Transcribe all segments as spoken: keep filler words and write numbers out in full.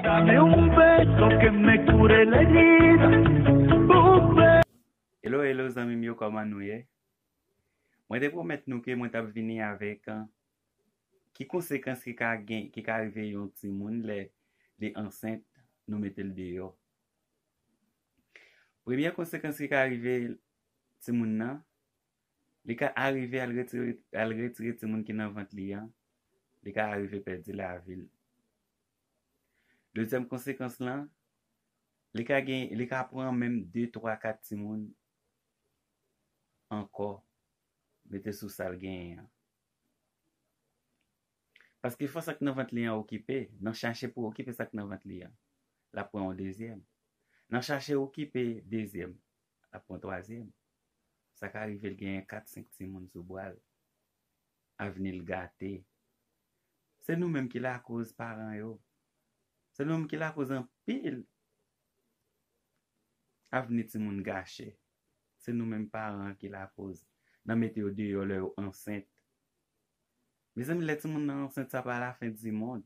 Dame un beso que me cure la herida. Un beso. Hello, hello, zanmi m yo, kòman nou ye? Mwen te pwomèt nou ke mwen t ap vini avèk, an, ki konsekans ki ka gen, ki ka rive yon timoun lè li ansent, nou mete l deyò. Premyè konsekans ki ka rive timoun nan, li ka arive al retire, al retire timoun ki nan vant li an, li ka arive pèdi lavi l. Dezyèm konsekans lan, li ka gen, li ka pran menm de, twa, kat timoun ankò, mete sou sa l genyen an. Paske fò sa k nan vant li an okipe, nan chache pou okipe sa k nan vant li an, l ap pran yon dezyèm. Nan chache okipe dezyèm, l ap pran twazyèm. Sa ka rive l genyen kat, senk timoun sou bra l. Avni l gate. Se nou menm ki lakoz, paran yo. Se nou menm ki lakoz anpil avni timoun gache. Se nou menm paran ki lakoz nan mete yo deyò lè yo ansent. Mezanmi, lè timoun nan ansent, sa pa lafen di mond.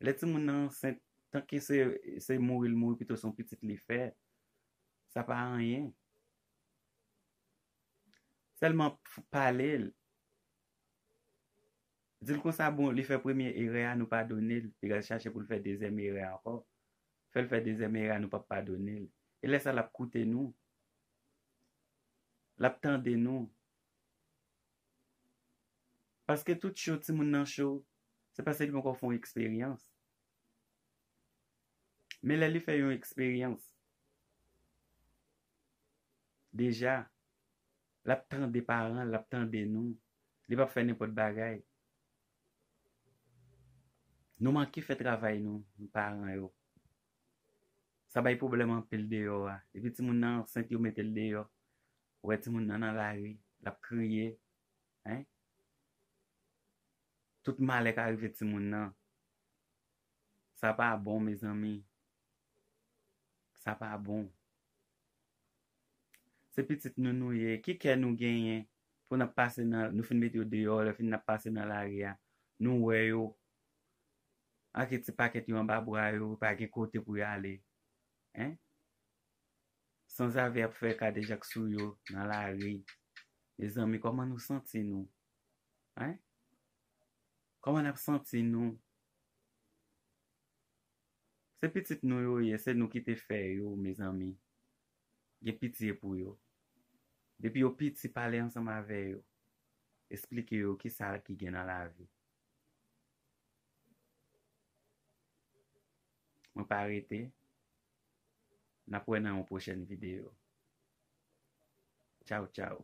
Lè timoun nan ansent, tanke se, se mouri l mouri, pito se yon pitit li fè, sa pa anyen. Sèlman f-, pale l. Di l konsa, bon, li fè premye erè a, nou padone l, li pral chache pou l fè dezyèm erè ankò. Fè l fè dezyèm erè a, nou p ap padone l. E lè sa, l ap koute nou. L ap tande nou. Paske tout cho timoun nan cho, se paske li poko fè yon eksperyans. Men lè li fè yon eksperyans, deja, l ap tande paran l, l ap tande nou. Li p ap fè nenpòt bagay. Nou manke fè travay nou, nou paran yo. Sa bay pwoblèm anpil deyò a. Depi timoun nan ansent, yo mete l deyò. Ou wè timoun nan nan lari, l ap kriye. Hein? Tout malè ka rive timoun nan. Sa pa bon, mezanmi. Sa pa bon. Se pitit nou nou ye. Ki kè nou genyen pou n ap pase nan, nou fin mete yo deyò, lè fin n ap pase nan lari a, nou wè yo. Ak ti pakèt yo anba bra yo, pa gen kote pou y ale. Hein? Sanzave ap fè kadejak sou yo nan lari. Mezanmi, kòman nou santi nou? Hein? Kòman n ap santi nou? Se pitit nou yo ye, se nou ki te fè yo, mezanmi. Gen pitye pou yo. Depi yo piti, pale ansanm avè yo. Esplike yo kisa ki gen nan lavi. Mwen pa rete. N ap wè nan yon pwochèn videyo. Tchaw, tchaw.